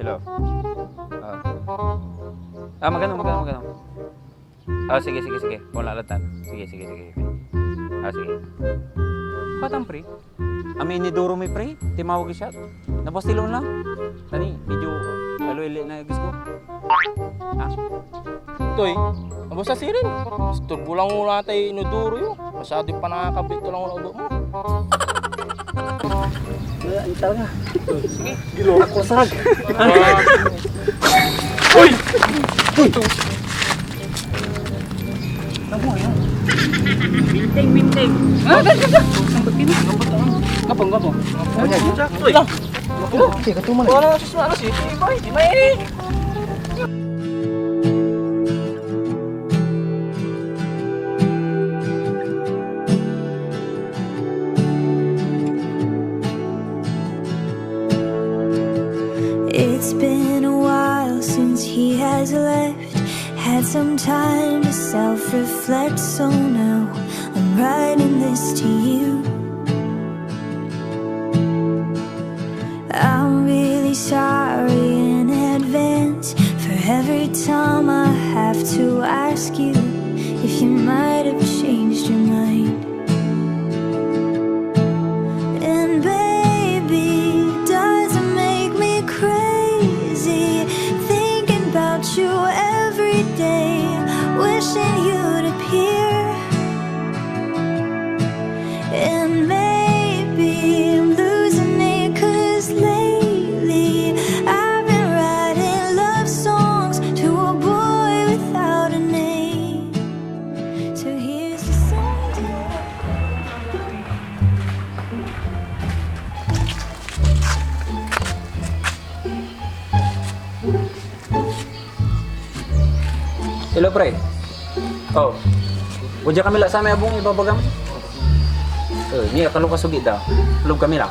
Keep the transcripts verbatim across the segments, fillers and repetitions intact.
Hello. Ah. Ah, magano, magano, magano? Ah, sige, sige, sige. Wala latan. Sige, sige, sige. Ah, sige. Patan, pre? Amay inidoro mi, pre. Timawag siya. Nabasilon la. Tani, medyo aloy-aloy na agis ko. Ha? Toy, abos na sirin. Istorbo lang mo natay inodoro yo. Masyado pa nakakabit to lang ulo mo. Wala, ang talaga. Sige. Gilo. Ako sarag. Uy! Uy! Minting, minting. Ah, dah, dah, dah. Sambot ini. Gabong, gabong. Ano yan? Sakto eh. Lang. Sige, katuman. Wala na sus na alas eh. Iba eh. Iba eh. It's been a while since he has left. Had some time to self-reflect, so now I'm writing this to you. I'm really sorry in advance for every time I have to ask you if you might have changed your mind. And baby, does it make me crazy thinking about you every day, wishing you'd appear? And maybe I'm losing it, 'cause lately I've been writing love songs to a boy without a name. So here's to someday. Hello, pre. Oh. Wadia kami la samay abung, ibabagam. Eh, nia, kaloka so gida. Loob kami la.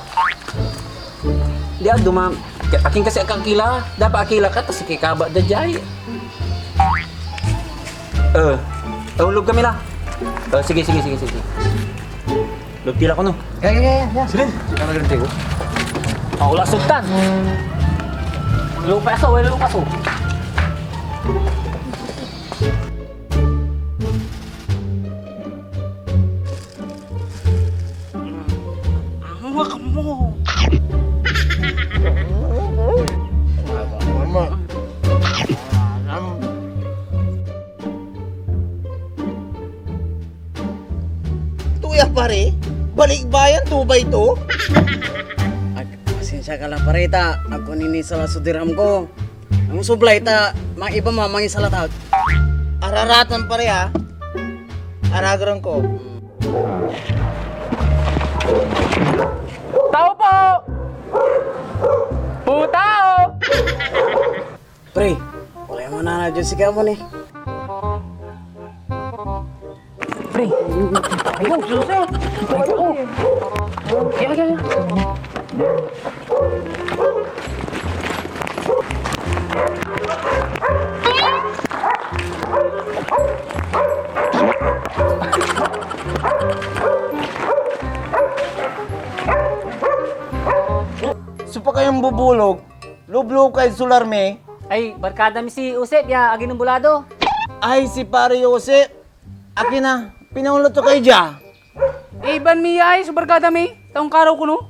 Dia, duma-, akin kasi akakila. Dapat akila ka, ta sikay kabat da diay. Eh, oh, loob kami la. Eh, sige, sige, sige, sige. Loob ti la kono. Ya, ya, ya, ya, ya. Sige. Sige na, ganti ko. Paula sugtan. Lupa so, wala lupa so. Ang mo. Mama. Tuya, pare, balikbayan, two by two. Ag-, pasensya ka la, pare, ta agko ni nisala so dirham ko. Ang sublay ta, maiba ma-, mangisalatag. Araratan, pare, ha? Aragaran ko. Tao po! Putao! Pre, wala yung mananadyo si Kamon eh. Pre, ayun, suso. Ayun, ayun, ayun. Supak kayong bubulog. Lublob kay solar mi. Ay, barkada mi si Josep ya aginon bulado. Ay, si Pare Josep. Akin na, pinaunot to kayo dia. Eh, iban mi ya ay so barkada mi. Taong karaw ko, no?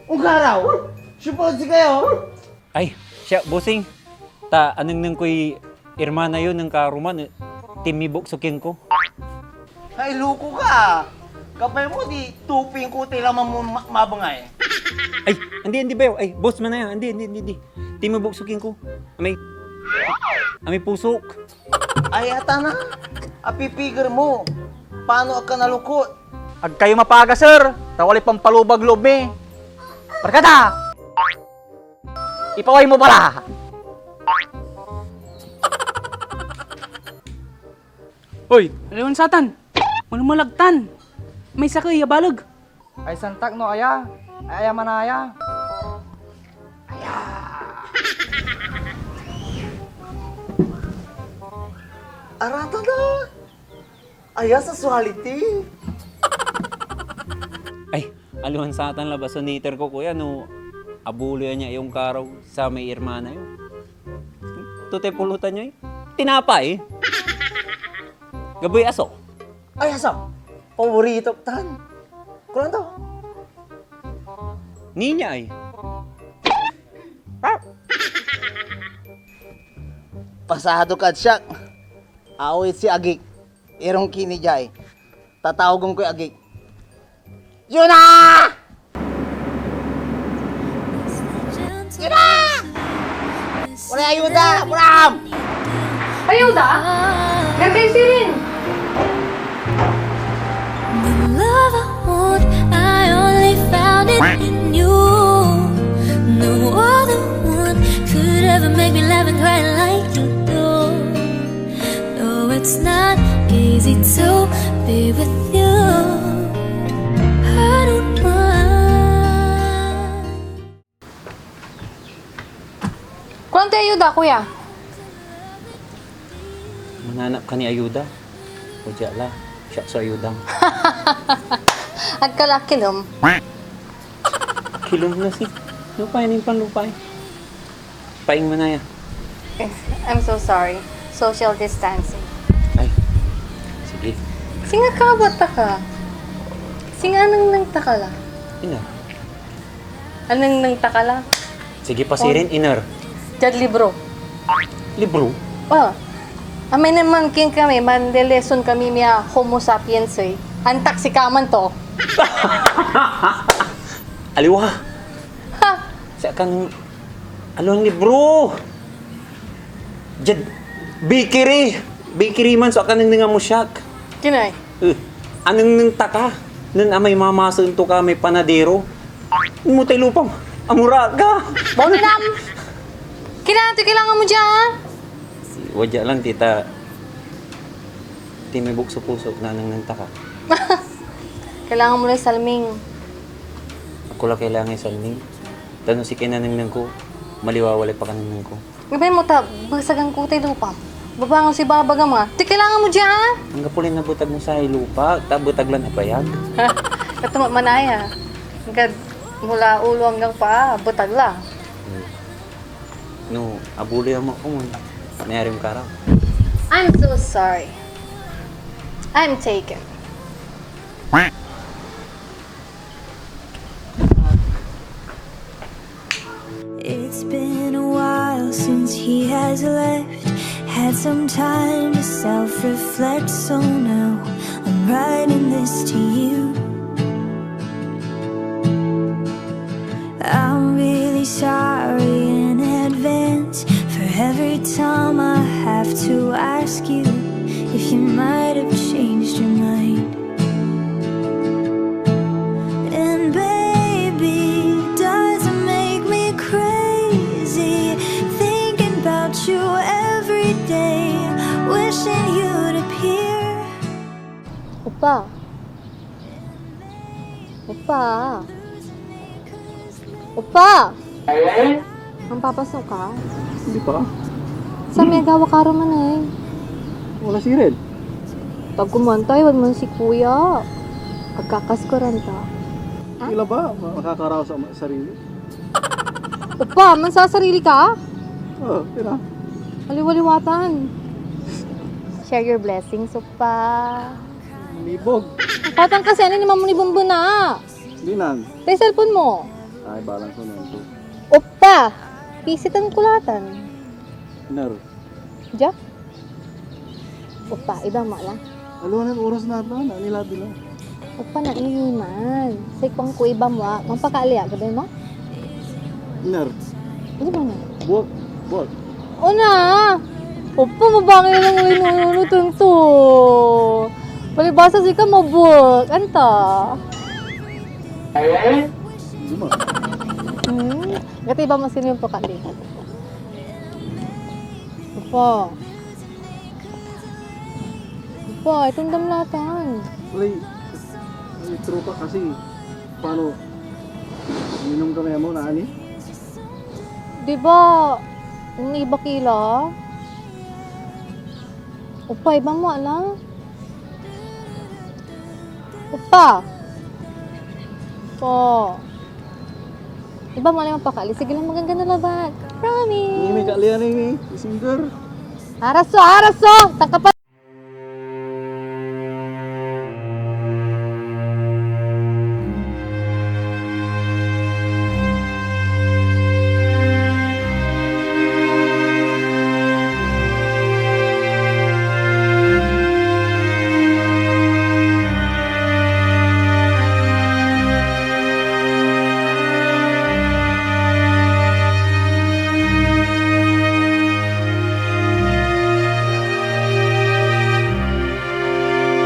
Ungkaraw? Siyempre si kayo? Ay, siya, bossing. Ta anengneng koy irmana yo nen karuman, eh, timibok so kien ko. Ay, loko ka. Kapay mo, di tuping ko, tay laman mo ma-, mabengay. Ay, andi, andi, bayo. Ay, boss man na yan. Andi, andi, andi, andi. Timibok so kien ko. Amay, amay pusok. Ay, ata na. Apipiger mo. Paano ka nalukot? Ag kayo mapaga, sir. Ta walay pampalubag loob mi. Barkada! Ipaway mo bala! Hoy, aliwan satan! Malumalagtan! May sakey ya baleg! Ay santak no aya! Ay aya manaya! Aya! Arata da! Aya sa sualiti! Ay, aliwan satan labat so niter ko, kuya, no abuloyan ya iyong karaw samay irmana yo. Tutay pulutan yo, eh. Tinapay. Gaboy aso. Ay, asa? Paborito tan. Kulang to. Ninya ay. Pasado kad siak. Awit si Agik. Irong kini jay. Tatawagen koy Agik. Yuna! Yuna! Wala ayuda! Puram! Ayuda? Ganda yung sirin! The love I want, I only found it in you. No other one could ever make me laugh and cry like you do. No, it's not easy to be with you. I don't want Kulang tay ayuda, kuya. Mananap ka ni ayuda? O dia la, siak so ayudam. Agka la kilem. Kilem na si. Lupay, nin panlupay. Paing manaya. Eh, I'm so sorry. Social distancing. Ay, sige. Singa kabat ta ka. Singa nangnang ta ka la. Ina. Anengneng ta ka la. Sige pa sirin, iner. Diad libro. Libro? Oh. Amay naman kin kami, manleleson kami mia Homo sapiens, eh. Antak si kaman to. Aliwa. Ha? Sa kan, aliwan libro. Diad bakery. Bakery man so akanengnengan mo siak. Kinay? Eh, anengneng ta ka nen amay mamasen to ka may panadero. Mo tay lupam, amura ka. Bonginam! Kailangan to, kailangan mo dyan. Wadya lang, tita. Timibok so puso, nanengneng ta ka. Kailangan mo na salming. Ako la kailangan salming. Ta no sikay nanengneng ko, maliwawa lay pakanengneng ko. Gabay mo ta, besagan ko tay lupam. Babangon si babagam, ah. Ti kailangan mo dia, ah? Anggapo lay nabetag mo say lupa, ta betag lan apayag. Katumat manaya. Anggad mula ulo anggan paa, betag la. Hmm. No, abuloy mo ak komon. Nayarim ka raw. I'm so sorry. I'm taken. It's been a while since he has left. Had some time to self-reflect, so now I'm writing this to you. I'm really sorry in advance for every time I have to ask you if you might have changed your mind. And baby, does it make me crazy thinking about you every day, wishing you'd appear? Opa. Opa. Opa! Manpapasno ka? Hindi pa. Sa may agawa ka raman ay? Wala sirin. Tagkuman tayo, wag mo si kuya. Agkakaskuran ta. Ha? Tila ba? Ma-, makakaraw sa ma-, sarili? Opa, mansasarili ka? Oo, tira. Aliwaliwatan. Share your blessings, Opa. Libog. Patang kasi, ano naman mo ni Bumbuna? Dinan. Tay cellphone mo. Ay, balang ko nento. Opa! Pisitan ko latan. Ner. Dia? Opa, iba mo la. Alo, anong oras na ito? Ano nila bila? Opa, naiman. Say kuan ko iba mo, ah. Mampakaali, ah. Gabay mo? Ner. Ano ba na? Buwag. Buwag. Ona! Opa, mabangil lang ulit nung ano, tunto. Palibasa sika, mabuk. Anta? Hindi mo. Hmm? Gati ba mo sino yung pakali? Opa. Opa, itong damlatan. Uy, may tropa kasi. Paano? Minom kami mo na ani? Di ba, yung iba kila? Opa, ibam mo ala. Opa. Po. Ibam mo ala yung pakali. Sige lang, maganda na labat. Promise. Ini may kaalian ini, singer. Araso, araso! Tangka pa